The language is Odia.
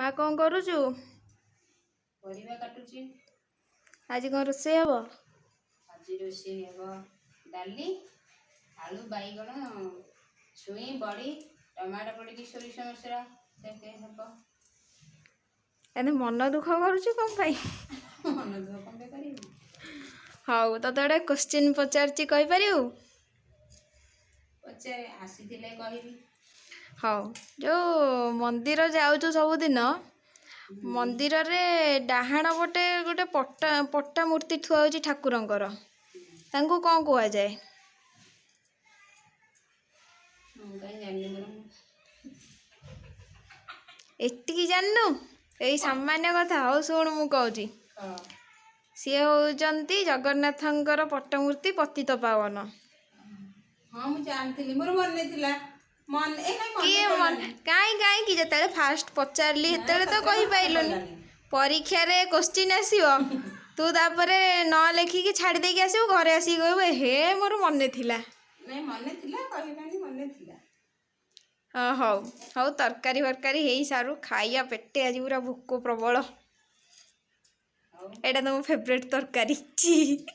ମା, କ'ଣ କରୁଛୁ? ପରିବା କାଟୁଛି। ଆଜି କ'ଣ ରୋଷେଇ ହବ? ଆଜି ରୋଷେଇ ହେବ ଡାଲି, ଆଳୁ, ବାଇଗଣ, ଛୁଇଁ, ବଡ଼ି, ଟମାଟୋ ପଡ଼ିକି ସୋରିଷ ମସଲା ତରକାରୀ ହେବ। ଏମିତି ମନ ଦୁଃଖ କରୁଛୁ କ'ଣ ପାଇଁ? ମନ ଦୁଃଖ କ'ଣ ପାଇଁ କରିବି? ହଉ, ତୋତେ ଗୋଟେ କୋଶ୍ଚିନ୍ ପଚାରୁଛି, କହିପାରିବୁ? ପଚାରେ, ଆସିଥିଲେ କହିବି। ହଉ, ଯେଉଁ ମନ୍ଦିର ଯାଉଛୁ ସବୁଦିନ, ମନ୍ଦିରରେ ଡାହାଣ ପଟେ ଗୋଟେ ପଟା ପଟା ମୂର୍ତ୍ତି ଥୁଆ ହେଉଛି ଠାକୁରଙ୍କର, ତାଙ୍କୁ କ'ଣ କୁହାଯାଏ? ମୁଁ କାହିଁ ଜାଣିନି ମୋର। ଏତିକି ଜାଣିନୁ, ଏଇ ସାମାନ୍ୟ କଥା? ହଉ ଶୁଣୁ, ମୁଁ କହୁଛି। ହଁ। ସିଏ ହେଉଛନ୍ତି ଜଗନ୍ନାଥଙ୍କର ପଟ୍ଟମୂର୍ତ୍ତି ପତିତପାବନ। ହଁ, ମୁଁ ଜାଣିଥିଲି, ମୋର ମନେ ଥିଲା, ମନେ ଏ ନାଇଁ, ମନେ କିଏ ମନେ ପଡ଼ିଲାନି। କାହିଁ କାହିଁକି ଯେତେବେଳେ ଫାଷ୍ଟ ପଚାରିଲି ନା, ସେତେବେଳେ ତ ସତରେ ମନେ କହିପାରିଲୁନି। ପଡ଼ିଲାନି। ପରୀକ୍ଷାରେ କୋଶ୍ଚିନ୍ ଆସିବ, ତୁ ତାପରେ ନ ଲେଖିକି ଛାଡ଼ି ଦେଇକି ଆସିବୁ, ଘରେ ଆସିକି କହିବୁ, "ଏ ହେ, ମୋର ମନେ ଥିଲା।" ନାଇଁ, ମନେ ଥିଲା, କହିବାନି, ମନେ ଥିଲା। ହଁ, ହଉ ହଉ, ତରକାରୀ ଫରକାରୀ ହେଇ ସାରୁ, ଖାଇବା ପେଟେ, ଆଜି ପୁରା ଭୋକ ପ୍ରବଳ। ହଉ। ଏଇଟା ତ ମୋ ଫେଭରେଟ୍ ତରକାରୀ। ଛି।